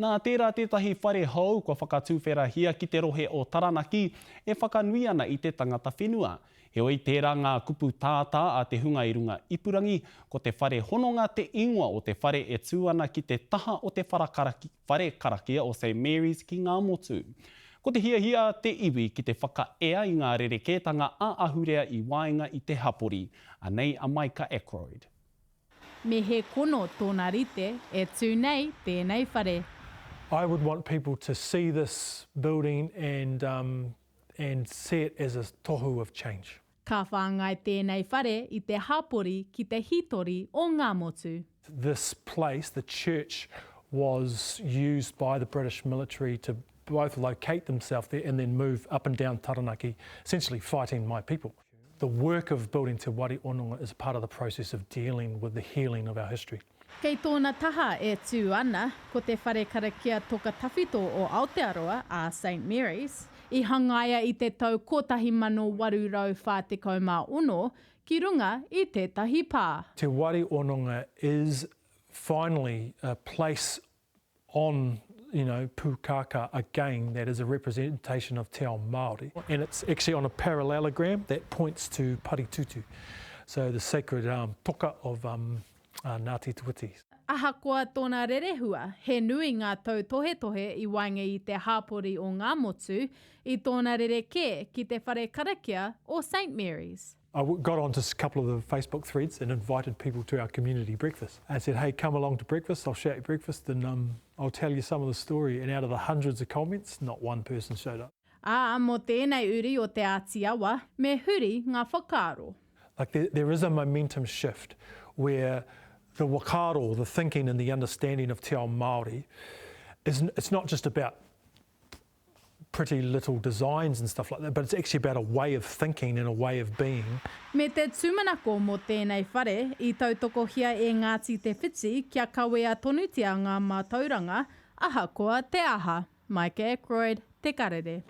Nā, tērā tētahi whare hou kua whakatuwherahia ki te rohe o Taranaki e whakanui ana i te tangata whenua. Heoi, tērā ngā kupu tātā a te hunga i runga ipurangi, ko te Whare Hononga te ingoa o te whare e tū ana ki te taha o te whare karakia o St Mary's ki Ngāmotu. Ko te hiahia a te iwi ki te whakaea i ngā rerekētanga ā-ahurea i waenga i te hapori. Anei a Maika Ackroyd. Me he kono tōna rite e tū nei tēnei whare. I would want people to see this building and um and see it as a tohu of change. Ka whāngai tēnei whare i te hapori ki te hītori o Ngāmotu. This place, the church, was used by the British military to both locate themselves there and then move up and down Taranaki, essentially fighting my people. The work of building Te Wari Ononga is part of the process of dealing with the healing of our history. Kei tōna taha e tū ana, ko te whare karakia toka tawhito o Aotearoa, a Saint Mary's, i hangaia i te tau 1846 ki runga i tētahi pā. Te Wari Ononga is finally a place on you know, pūkākā again that is a representation of te ao Māori and it's actually on a parallelogram that points to Paritutu, so the sacred um, toka of um, uh, Ngāti Te Whiti. Ahakoa tōna rerehua, he nui ngā tautohetohe i waenga i te hāpori o Ngāmotu i tōna rerekē ki te whare karakia o Saint Mary's. I got onto a couple of the Facebook threads and invited people to our community breakfast. I said, hey, come along to breakfast, I'll shout you breakfast and um, I'll tell you some of the story. And out of the hundreds of comments, not one person showed up. Ā, mō tēnei uri o Te Āti Awa, me huri ngā whakaaro. Like there, there is a momentum shift where the whakaaro, the thinking and the understanding of te ao Māori, is, it's not just about pretty little designs and stuff like that, but it's actually about a way of thinking and a way of being. Me te tūmanako mō tēnei whare, i tautokohia e Ngāti Te Whiti kia kawea tonutia ngā mātauranga, ahakoa te aha. Mike Ackroyd, Te Karere.